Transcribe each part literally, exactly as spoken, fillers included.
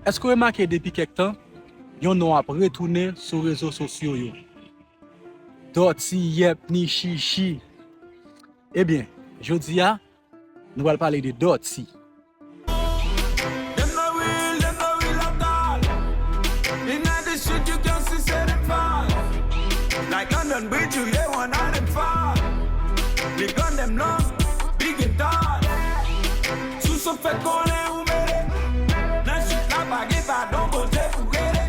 Èske w remake depi kèk tan, yon non ap retounen sou rezo sosyo yo? Dutty, yèp, ni chichi. Ebyen, jodi a, nou pral pale de Dutty. Dem no real, dem no real at all. Inna the street you can see say dem fall. Like London Bridge you hear one of dem fall. The gun dem long, big and tall. Sou son fèt konnen ou mele. Nan street la pa gen padon Bondye pou rele.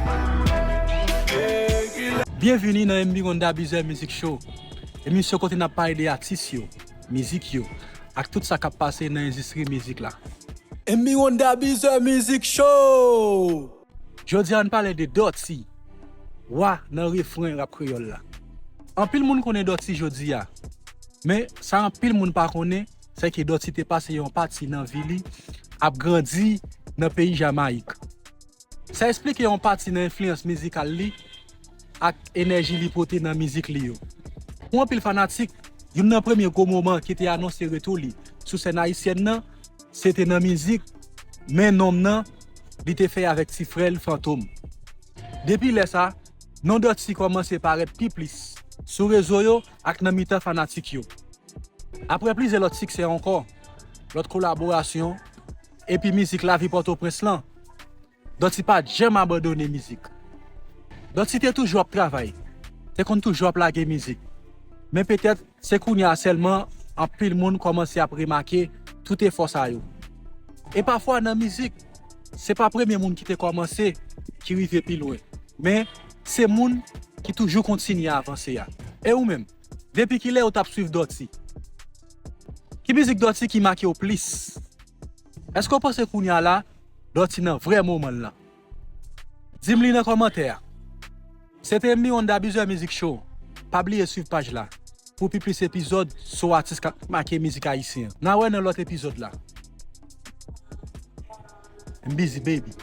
Yeah, kila. Byenvini nan M B One Da Bizè Music Show, emisyon kote n ap pale de atis yo, mizik yo, ak tout sa k ap pase nan endistri mizik la. M B One Da Bizè Music Show! Jodi a, ann pale de Dutty, wa nan refren rap kreyòl la. Anpil moun konnen Dutty jodi a, men sa anpil moun pa konnen, se ke Dutty te pase yon pati nan vi li ap grandi nan peyi Jamayik. Sa esplike yon pati nan enfliyans mizikal li ak enèji li pote nan mizik li yo. Pou anpil fanatik, youn nan premye gwo moman ki te anonse retou li sou sèn ayisyèn nan, se te nan mizik Men Nonm nan li te fè avèk ti frè l Fantom. Depi lè sa, non Dutty kòmanse parèt pi plis sou rezo yo ak nan mitan fanatik yo. Apre plizyè lòt siksè ankò, lòt kolaborasyon, epi mizik Lavi Pòtoprens lan, Dutty pa t janm abandone mizik. Dutty te toujou ap travay, te konn toujou ap lage mizik. Men petèt, se kounye a sèlman anpil moun kòmanse ap remake tout efò sa yo. E pafwa nan mizik, se pa premye moun ki te kòmanse ki rive pi lwen, men se moun ki toujou kontinye avanse a. E ou menm, depi kilè ou t ap swiv Dutty? Ki mizik Dutty ki make w plis? Èske w panse kounye a la, Dutty nan vrè moman l lan? Di m li nan kòmantè a. Se te M B One Da Bizè Music Show. Pa bliye swiv paj la pou pi plis epizòd sou atis k ap make mizik ayisyen an. N a wè nan lòt epizòd la. M busy, baby.